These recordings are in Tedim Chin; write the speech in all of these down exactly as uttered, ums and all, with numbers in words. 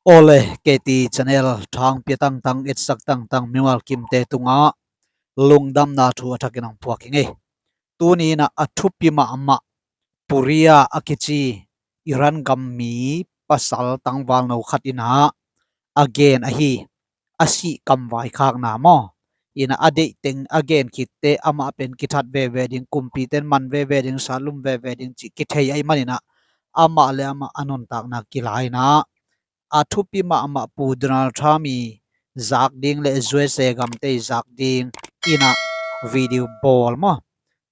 Awle, K T channel thangpia tangtang, etsak tangtang mimal kimte tungah lungdamna thu a thakin ang phuak hi ngei. Tuni inah a thupi mahmah Puria a kici Iran gam mi pasal tangvalno khat inah a gen ahi, a sih kam vaikhakna maw? Inah a deih teng a gen khitte amah pen kithat veve ding, kumpiten man veve ding, salum veve ding cih kithei ahih maninah amah le amah a nuntakna kila inah a thupi mahmah Pu Donald Trump i zak ding le U S A gamte i zak ding inah video bawl maw?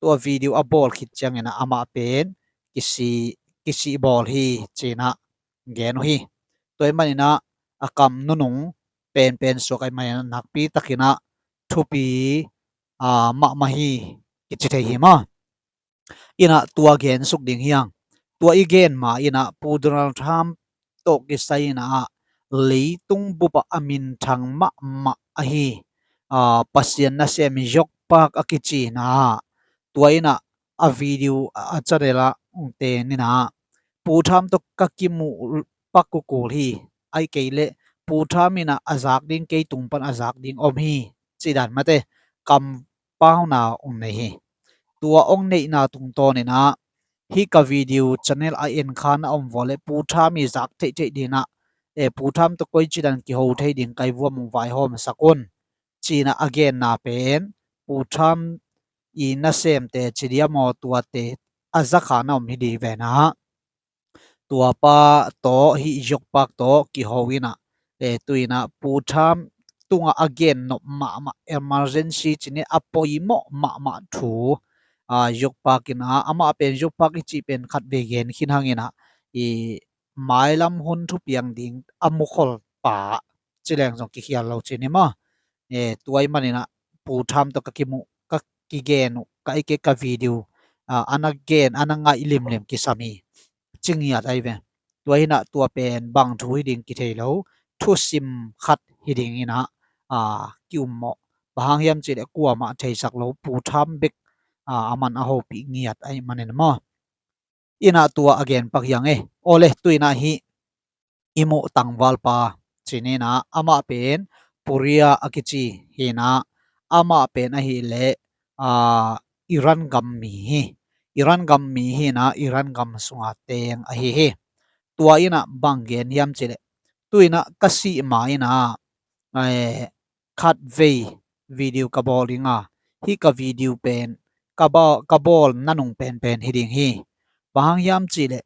Tua video a bawl khit cianginah amah pen kisih, kisih bawl hi cinah gen uh hi. Tua ahih maninah a kam nunung penpen suak ahih maninah nakpi takinah thupi, aa, mahmah hi kici thei hi maw? Inah tua gen suk ding hiang. Tua i gen ma inah Pu Donald Trump tawh kisai inah leitung bupah a minthang mahmah ahi, aa, Pasian nasem Jok Park a kici inah tua inah a video a channel ah ong ten inah Pu Trump tawh ka kimuh pak kukul hi. Ahih kei leh Pu Trump inah a zak ding, kei tung pan a zak ding om hi. Cih dan mate kam pauna ong nei hi. Tua ong neihna tungtawn inah hih ka video channel a en kha na om vua leh Pu Trump i zak theihtheih ding inah, e, Pu Trump tawh koici dan kiho thei ding kai vuam ong vaihawmsak un cinah a genna pen Pu Trump i nasemte ci diam aw, tuate a zakha na om hi ding ve inah tua pa tawh hih Jok Park tawh kiho inah, e, tu inah Pu Trump tungah a gen nop mahmah emergency cih ni a poimawh mahmah thu, aa, Jok Park inah amah pen Jok Park i cih pen khat vei gen khin hang inah i mailam hun thupiang ding a mukhol pa ci leng zong kikhial lo cih ni maw? E, tua ahih maninah Pu Trump tawh ka kimuh, ka kigen uh, ka eke ka video, aa, a na gen, a na ngaih limlim kisam hi. Ci ngiat ahi ve. Tua hinah tua pen bang thu hi ding kithei lo, thusim khat hi ding inah, aa, ki-um mawh. Bang hang hiam cih leh kuamah theisak lo, Pu Trump bek, aa, a man a hopih ngiat ahih manin maw? Inah tua a gen pak hiang e. Awle, tu inah hih i muh tangvalpa ci ni inah amah pen Puria a kici hi inah amah pen ahih leh, aa, Iran gam mi hi. Iran gam mi hi inah Iran gam sunga teng ahi hi. Tua inah bang gen hiam cih leh tu inah ka sih ma inah, e, khat vei video ka bawl ding a, hih ka video pen ka ba-, ka bawl nanung penpen hi ding hi. Bang hang hiam cih leh,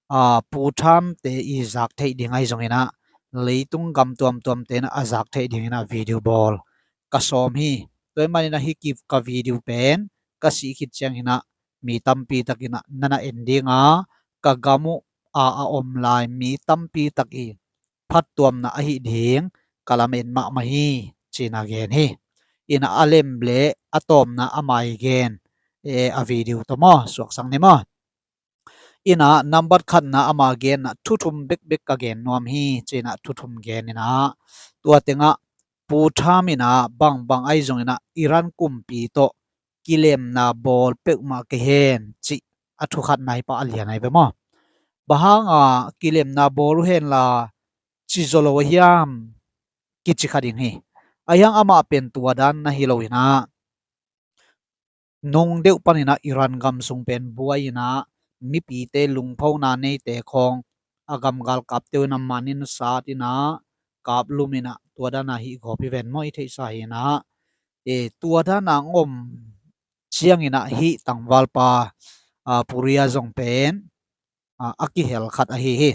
aa, Pu Trump te i zak theih ding ahi zong inah leitung gam tuamtuam te inah a zak theih ding inah video bawl ka sawm hi. Tua ahih maninah hih ki-, ka video pen ka sih khit ciang inah mi tampi tak inah na na en ding a, ka gam uh a, a om lai mi tampi tak i phattuamna ahi ding ka lamen mahmah hi cinah gen hi. Inah a lem le a tawpna a mai gen, e, a video tawh maw, suaksak ni maw? Inah nambat khatna ama genna thu thum bekbek ka gen nuam hi cinah thu thum gen inah tua tengah Pu Trump inah bangbang ahi zong inah Iran kumpi tawh kilemna bawl peuhmah kei hen cih a thu khatna hi pah a lian ahi ve maw? Bang hanga kilemna bawl uh henla ci zaw lo a hiam kici kha ding hi. A hiang amah pen tua dan na hi lo inah nung deuh pan inah Iran gam sung pen buai inah mipite lungphona neite khawng a gam galkapte uh inah man in sat inah kaplum inah tua dana hih gawp hi ven maw, i theihsa hi inah, e, tua dana ngom ciang inah hih tangvalpa, aa, Puria zong pen, aa, a kihel khat ahi hi.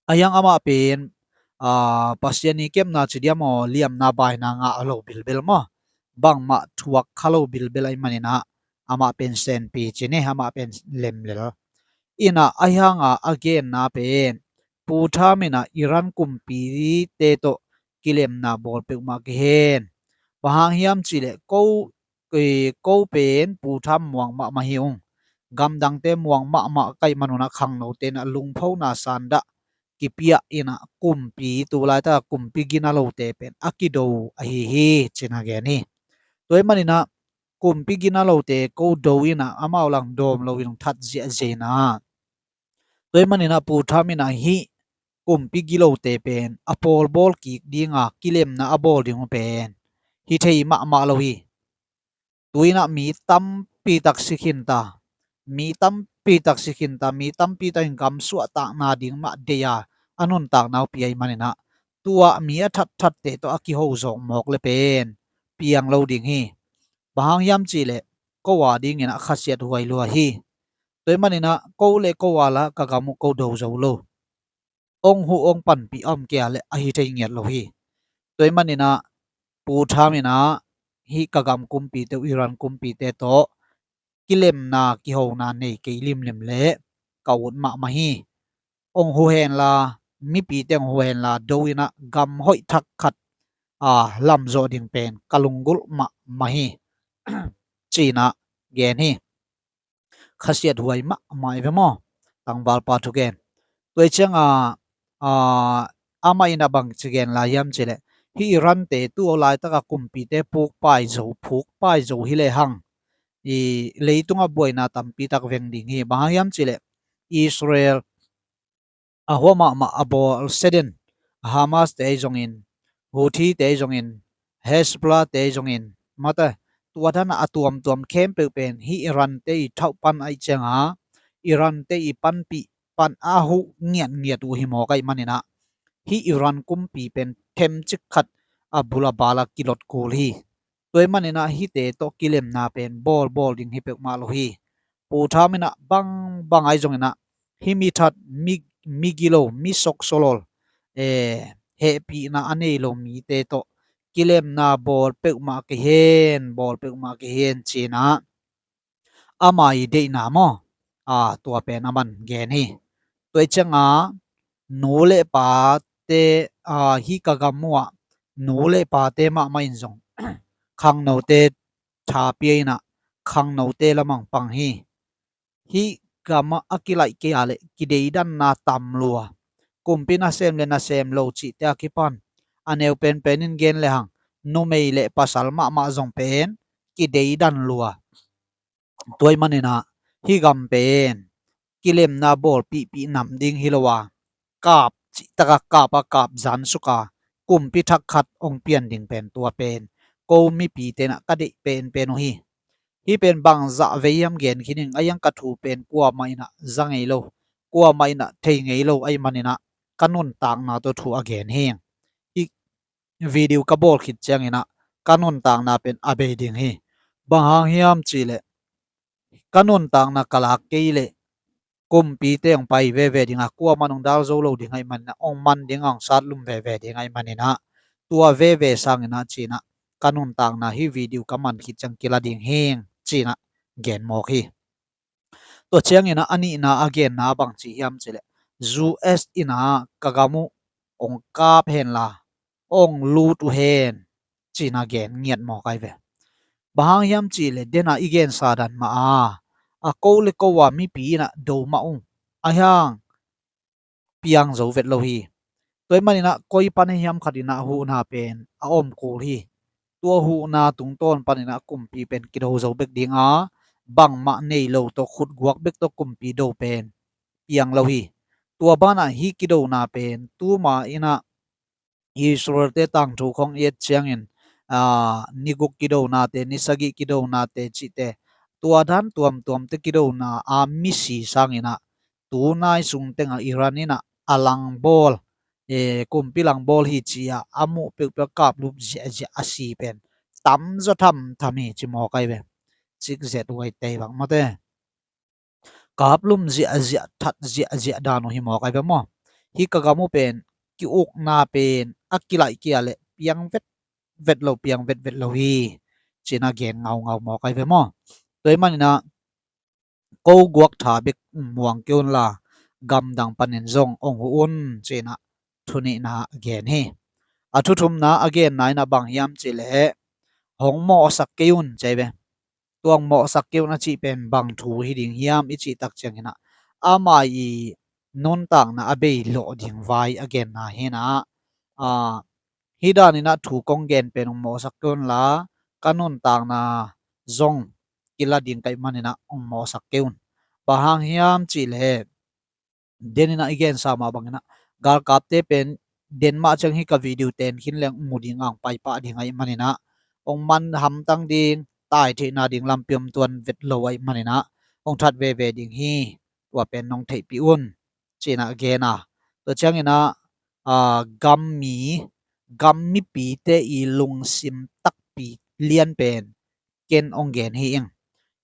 A hiang amah pen, aa, Pasian i kepna ci diam aw, liamna baina ngah lo bilbel maw? Bangmah thuak kha lo bilbel ahih maninah amah pen senpi ci ni, amah pen lemlel. Inah a hianga a genna pen Pu Trump inah Iran kumpite tawh kilemna bawl peuhmah kei hen. Bang hang hiam cih leh ko, e, ko pen Pu Trump muang mahmah hi ung. Gamdangte muang mahmah ka hih manunah khangnote inah lungphona sandah kipia inah kumpi, tu laitaka kumpi gina lote pen a kido ahi hi cinah gen hi. Tua ahih maninah kumpi gina lote ko do inah amau lang dawm lo in hong that ziahziah inah, tua ahih maninah Pu Trump inah hih kumpi gilote pen a pawl bawl kik dinga kilemna a bawl ding uh pen hi thei mahmah lo hi. Tu-in ah mi tampi tak si khinta, mi tampi tak si khinta, mi tampi tak in gam suahtakna ding mah deih a, a nuntakna uh pia ahih manin ah, tua mi a thatthatte tawh a kiho zawk mawk le pen piang lo ding hi. Bang hang hiam cih leh ko a dingin ah khasiat huai lua hi. Tua ahih manin ah ko le ko a la ka gam uh ko do zo lo. Ong huh ong panpih a om kei a leh ahi thei ngiat lo hi. Tua ahih manin ah Pu Trump in ah hih ka gam kumpite uh, Iran kumpite tawh kilemna kihona nei kei limlim leh ka ut mahmah hi. Ong huh hen la, mipite ong huh hen la, do in ah gam hoih thak khat a lamzawh ding pen ka lunggulh mahmah hi, ci-in ah gen hi. Khasiat huai mahmah hi ve maw, tangvalpa thugen. Tua hi cianga, a, amah in ah bang ci gen lai hiam cih leh, hih Iran-te tu aw laitaka kumpite pukpai zo, pukpai zo hi lehang, i, leitungah buaina tampi tak veng ding hi. Bang hang hiam cih leh Israel a hua mahmah a bawl seden, Hamas-te ahi zongin, Houthi-te ahi zongin, Hezbollah-te ahi zongin, mate, tua dan a tuamtuam khempeuh pen hih Iran-te i thauh pan ahih cianga, Iran-te i panpih pan a huh ngiatngiat uh hi mawk ahih manin ah, hih Iran kumpi pen themcik khat a bul a bal a kilot kul hi. Tua ahih manin ah hihte tawh kilemna pen bawlbawl ding hi peuhmah lo hi. Pu Trump in ah bangbang ahi zongin ah, hih mi that, mi, mi gilo, mi soksolol, eh, hehpihna a nei lo mite tawh kilemna bawl peuhmah kei hen, bawl peuhmah kei hen ci-in ah, ama i deihna maw, a, tua pen aman gen hi. Tua hi cianga nu le pate, a, hih ka gam uhah nu le pate mahmah in zong khangnote tha pia in ah khangnote lamah pang hi. Hih gamah a kilaih kei a leh kideidanna tam lua. Kumpi nasem le nasem lo cihte a kipan, a neu penpen in gen lehang, numei le pasal mahmah zong pen kideidan lua. Tua ahih manin ah hih gam pen kilemna bawlpihpih nam ding hi lo a, kap cihtakah kap a, kap zan suk a, kumpi thak khat hong pian ding pen tua pen ko mipite in ah ka deih penpen uh hi. Hih pen bangzah vei hiam gen khin ing, a hiang ka thu pen kuamah in ah za ngei lo, kuamah in ah thei ngei lo ahih manin ah ka nuntakna tawh thu a gen hi. Hih video ka bawl khit ciangin ah ka nuntakna pen a bei ding hi. Bang hang hiam cih leh ka nuntakna ka lak kei leh kumpite hong pai veve ding a, kuamah in hong dal zo lo ding ahih manin ah, hong man ding a, hong sat lum veve ding ahih manin ah, tua veve sangin ah ci-in ah ka nuntakna hih video ka man khit ciang kila ding hi ci-in ah gen mawk hi. Tua ciangin ah a nihna a genna bang ci hiam cih leh, U S in ah ka gam uh hong kap hen la, hong lut uh hen, ci-in ah gen ngiat mawk ahi ve. Bang hang hiam cih leh den a i gensa dan mah a, a ko le ko a mipi in ah do mah uh, a hiang piang zo vet lo hi. Tua ahih manin ah koi pan ahi hiam khat in ah huhna pen a om kul hi. Tua huhna tungtawn panin ah kumpi pen kido zo bek ding a, bangmah nei lo tawh, khutguak bek tawh kumpi do pen piang lo hi. Tua banah hih kidona pen tuma in ah Israel-te tangthu khawng i et ciangin, aa, ni guk kidonate, ni sagih kidonate cihte, tua dan tuamtuamte kidona a misi sangin ah, tu nai sung tengah Iran in ah a langbawl, eh, kumpi langbawl hi ci-a a muh peuhpeuh kap lup ziahziah a si pen tamzaw thamtham hi ci mawk ahi ve. Cikzet huaite bang mate. Kap lum ziahziah, that ziahziah dan uh hi mawk ahi ve maw. Hih ka gam uh pen ki-ukna pen a kilaih kei a leh piang vetvet lo, piang vetvet lo hi, ci-in ah gen ngaungau mawk ahi ve maw. Tua ahih manin ah ko guak tha bek muang kei un la, gamdang panin zong hong huh un, ci-in ah thu nihna a gen hi. A thu thumna a genna in ah bang hiam cih leh, hong mawhsak kei un, ci ahi ve. Tua hong mawhsak kei un a cih pen bang thu hi ding hiam i cih tak ciangin ah, ama i nuntakna a bei lawh ding vai a genna hi in ah, aa, hih danin ah thu kong gen pen hong mawhsak kei un la, ka nuntakna zong kila ding ka hih manin ah hong mawhsak kei un. Bang hang hiam cih leh, den in ah i gensa mah bangin ah, Galkapte pen den mah ciang hih ka video ten khin leng mu ding ang, paipah ding ahih manin ah, hong man hamtang ding, tai theihna ding lampi om tuan vet lo ahih manin ah, hong that veve ding hi. Tua pen nong theihpih un, ci-in ah gen a. Tua ciangin ah, aa, gammi, gam mipite i lungsim takpi lian pen ken hong gen hi ing.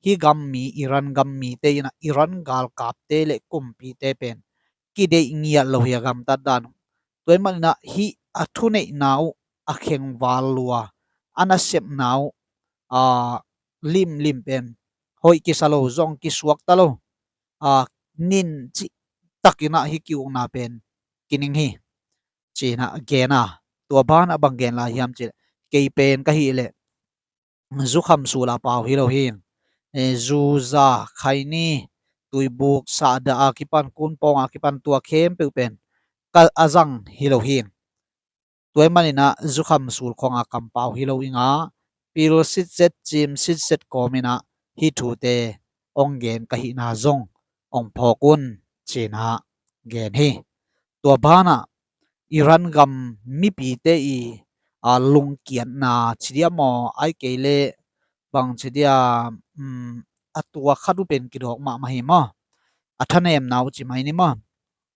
Hih gammi, Iran gammite in ah, Iran galkapte le kumpite pen kideih ngiat lo hi a, gamtat dan uh. Tua ahih manin ah hih a thuneihna uh, a khengval lua, a nasepna uh, aa, limlim pen hoih kisa lo, zong kisuakta lo, aa, nin cihtakin ah hih ki-ukna pen kining hi, ci-in ah gen a. Tua banah bang gen lai hiam cih leh, kei pen ka hih leh zukham sul a pau hi lo hi. E, zu, za, khaini, tuibuk, sahdah a kipan, kunpawng a kipan, tua khempeuh pen ka a zang hi lo hi. Tua ahih manin ah zukham sul khawng a kampau hi lo ing a, pil sitzet, cim sitzet kawmin ah hih thute hong gen ka hihna zong hong phawk un, ci-in ah gen hi. Tua banah Iran gam mipite i, aa, lungkiatna ci dia maw, ahih kei leh bang ci dia, um, a tua khat uh pen kidawk mahmah hi maw. A thanemna uh ci mai ni maw.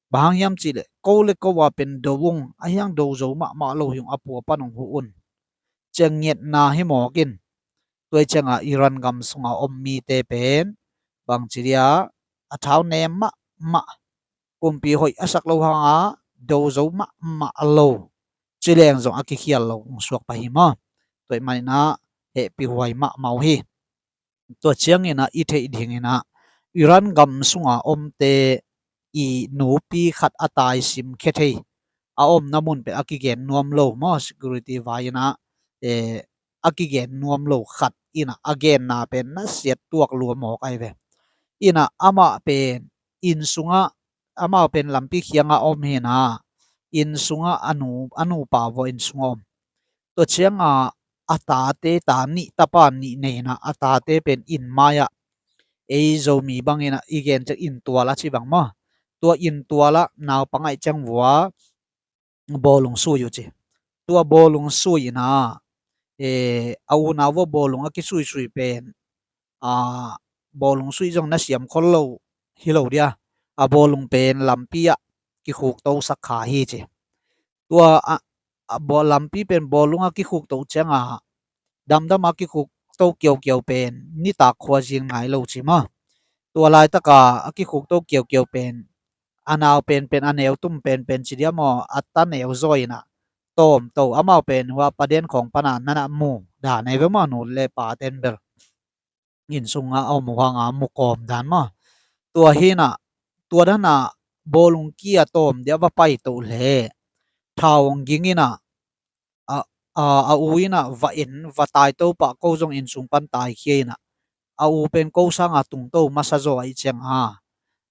Bang hang hiam cih leh, ko le ko a pen do ung, ahi hang do zo mahmah lo hi ung, a pua pan hong huh un, ci-a ngetna hi mawk in. Tua ciangin Iran gam sunga om mite pen bang ci dia, a thau nem mahmah, kumpi hoih a sak lo hanga do zo mahmah lo, ci leng zong a kikhial lo hong suak pah hi maw. Tua ahih manin ah hehpihhuai mahmah uh hi. Tua ciangin ah i theih dingin ah, Iran gam sunga omte i nupi khat a taisim khia thei, a omna mun pen a kigen nuam lo maw, security vai in ah, eh, a kigen nuam lo khat in ah a genna pen nasiat tuak lua mawk ahi ve. In ah amah pen inn sungah, amau pen lampi khiangah om hi in ah, inn sungah a nu, a nupa vua inn sungah om. Tua ciangah a tate, ta nih, tapa nih nei in ah, a tate pen inn mai-ah, ei Zomi bangin ah i gen ciang inn tual a ci bang maw, tua inn tualah naupang ahih ciang vua bawlung sui uh ci. Tua bawlung sui in ah, eh, a unau vua bawlung a kisuisui pen, ah, bawlung sui zong na siam khol lo hi lo dia, a bawlung pen lampi ah kikhukto sak kha hi ci. Tua a, a bawl, lampi pen bawlung a kikhukto ciangah, damdam a kikhukto kiaukiau pen nitak khua zing nai lo ci maw. Tua laitaka a kikhukto kiaukiau pen a nau penpen, a neu tum penpen ci dia maw, a ta neu zaw in ah tawmto, amau pen hua paden khawng pana na na mu dan ahi ve maw, nu le paten bel inn sungah a om uh hanga mu kawm dan maw. Tua hi in ah, tua dan ah bawlung kia tawm dia va paito leh, thau hong ging in ah, a, a, a u in ah va en, va taito pah, ko zong inn sung pan taikhia in ah, a u pen ko sanga tungto masa zaw ahih ciangah,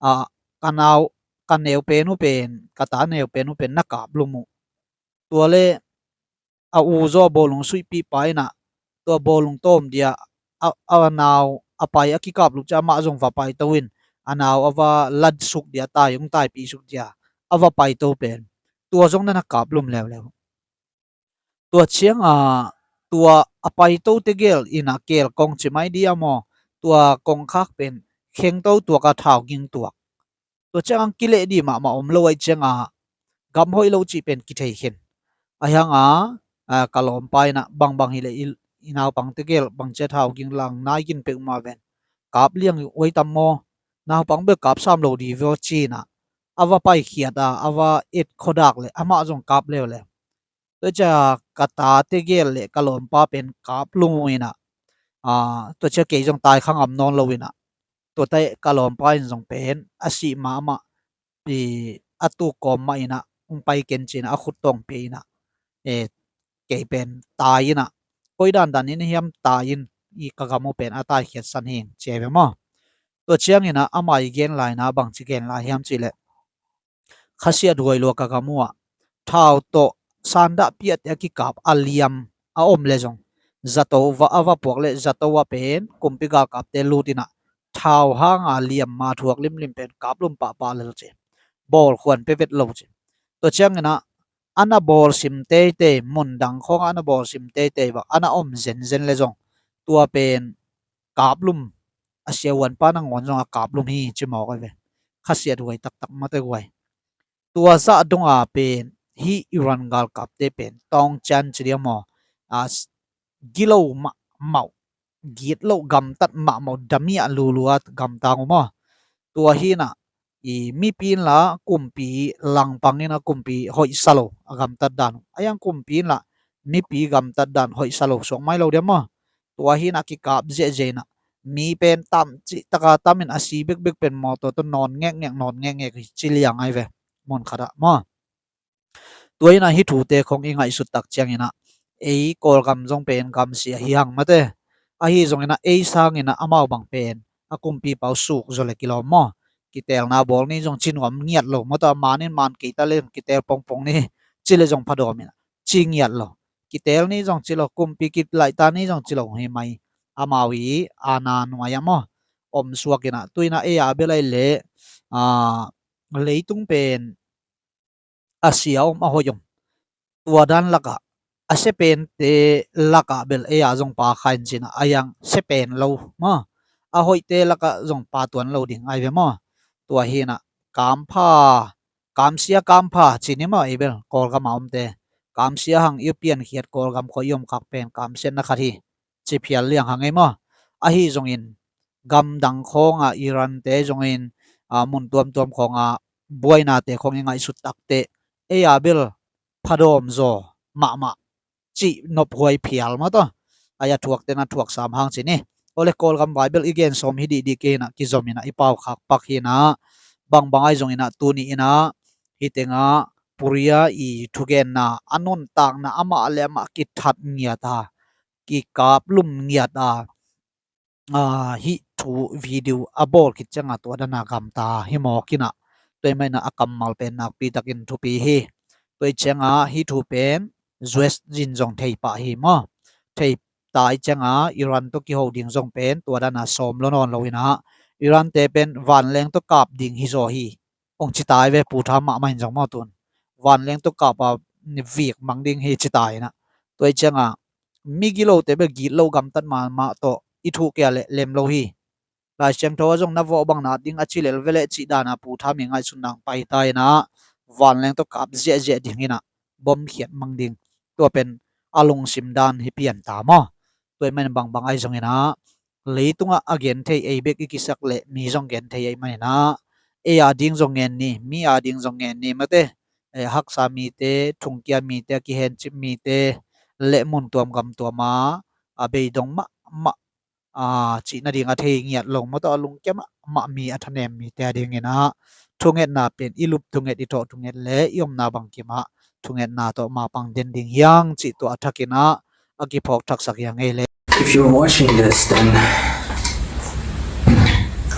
a, ka nau, ka neu pen uh pen, ka ta neu pen uh pen na kaplum uh. Tua le a u zaw bawlung suihpih pa in ah, tua bawlung tawm dia a, a nau a pai a kikaplup ciang amah zong va paito in, a nau a va latsuk dia, tai hong taipihsuk dia a va paito pen, tua zong na na kaplum leuleu. Tua ciangah tua a paito tegel in ah keel kong ci mai dia maw, tua kongkhak pen khengto tuak a, thau ging tuak. Tua ciangah kileh dih mahmah om lo ahih ciangah gam hoih lo cih pen kithei khin. Ahi hanga, a, ka lawmpa in ah, bangbang hileh i, i naupang tegel bangci a thau ging lang nai gin peuhmah ven, kap liang uh ai tam maw, naupang bel kap sam lo dih vua ci in ah, a va paikhiat a, a va et khuadak leh amah zong kap leuleu. Tua ciang ka ta tegel le ka lawmpa pen kaplum uh in ah, a, tua ciang kei zong tai kha ngam nawn lo in ah, tua teh ka lawmpa in zong pen a sih mahmah, i, a tuk kawm mah in ah, hong pai ken ci in ah, a khut tawh hong pia in ah, e, kei pen tai in ah, koi dandan in hiam tai in, i ka gam uh pen a taikhiatsan hi ing ci ahi ve maw. Tua ciangin ah ama i gen lai-in ah bangci gen lai hiam cih leh, khasiathuai lua ka gam uh ah, thau tawh sandah piahte a kikap a liam a om leh zong, zato va, a va puak leh zato ah pen kumpi galkapte lut in ah, thau hanga liam ma thuak limlim pen kaplum pahpah lel ci. Bawl khuan pia vet lo ci. Tua ciangin ah a na bawlsim teitei, mun dang khawngah a na bawlsim teitei bang a na om zenzen le zong tua pen kaplum, a siavuanpa nangawn zong a kaplum hi ci mawk ai ve. Khasiat huai taktak mate huai. Tua zah donga pen hih Iran galkapte pen tawng cian ci dia maw, a, gilo mahmah, gitlo gamtat mahmah, damiah lulua gamtang uh maw. Tua hinah i mipi inla kumpi langpang inah kumpi hoihsa lo a gamtat dan uh. A iang kumpi inla mipi gamtat dan hoihsa lo suak mai lo dia maw. Tua hinah kikap ziahziah inah mi pen tam cih taka tamin a si bekbek pen mawtaw tawh nawn ngekngek, nawn ngekngek hi ci liang ai ve. Mun khatah maw. Tua inah hih thute khong i ngaihsut tak cianginah ei Kawlgam zong pen gamsia hi hang mate. Ahi zonginah ei sanginah amau bang pen a kumpipa uh suk zaw le kilawm maw. Kiteelna bawl ni zong ci nuam ngiat lo maw, tua manin man keita le kiteel pongpong ni ci le zong phadawm inah ci ngiat lo. Kiteel ni zong ci lo, kumpi kilaihta ni zong ci lo hi mai. Amau i aana nuai-ah maw om suak inah tu inah ei a bel ai leh, a, leitung pen a sia om a hoih om, tua dan lakah a sia pente lakah bel ei a zong pa kha in cinah a iang sia pen lo maw, a hoihte lakah zong pa tuan lo ding ai ve maw. Tua hinah kampha, kamsia kampha ci ni maw, ei bel Kawlgam a omte kamsia hang i piankhiat Kawlgam khua i om khak pen kamsiatna khat hi ci phial liang hang ei maw. Ahi zongin gamdang khawngah Irante zongin, a, mun tuamtuam khawngah buainate khawng i ngaihsut takteh ei a bel phadawm zaw mahmah cih nophuai phial maw tawh. Ai a thuakte na thuaksam hang ci ni. Awle Kawlgam vai bel i gen sawm hi dihdik kei inah kizom inah i pau khak pak hinah bangbang ai zonginah tuni inah hih tengah Puria i thugenna a nuntakna amah le amah kithat ngiat a, kikaplum ngiat a, a, hih thu video a bawl khit ciangah tua dana gamta hi mawk inah tua i mah inah a kammal pen nakpi takin thupi hi. Tua i ciangah hih thu pen zues zin zong thei pah hi maw. Thei ta i ciangah Iran tawh kiho ding zong pen tua dana sawm lo nawn lo inah Irante pen vanleng tawh kap ding hi zaw hi. Ong ci tai ve, pu tha mahmah in zong maw tun. Vanleng tawh kap a vik mang ding hi ci tai inah. Tua i ciangah migilote bel gitlo gamtat mahmah tawh i thuh kei a leh lem lo hi. Lai Siangtho ah zong na vawh bang na ding a ci lel veleh cih dana pu tha mi ngaihsutna pai ta inah vanleng tawh kap ziahziah ding inah bomkhiat mang ding. Tua pen a lungsim dan hi pian ta maw. Tua i mah in bangbang ai zonginah leitungah a gen thei ei bek i kisak leh mi zong gen thei ei mah inah ei a ding zong ngen ni, mi a ding zong ngen ni mate. Haksa mite, thungkia mite, a kihencip mite le mun tuam gam tuama a beidong mahmah, a, cih nading a thei ngiat lo maw tawh a lungkia mahmah mi a thanem mite a dinginah thungetna pen i lup thunget, i thawh thunget le i omna bangkimah thungetna tawh mapang den ding hiang cih tua a thakinah a kiphawk thaksak hiang ei le. If you're watching this, then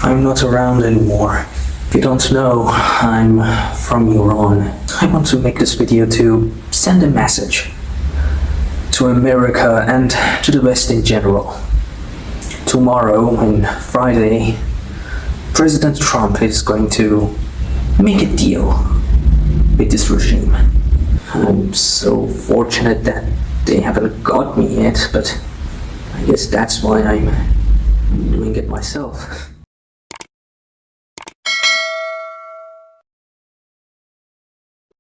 I'm not around anymore. If you don't know, I'm from Iran. I want to make this video to send a message to America and to the West in general. Tomorrow and Friday, President Trump is going to make a deal with this regime. I'm so fortunate that they haven't got me yet, but I guess that's why I'm doing it myself.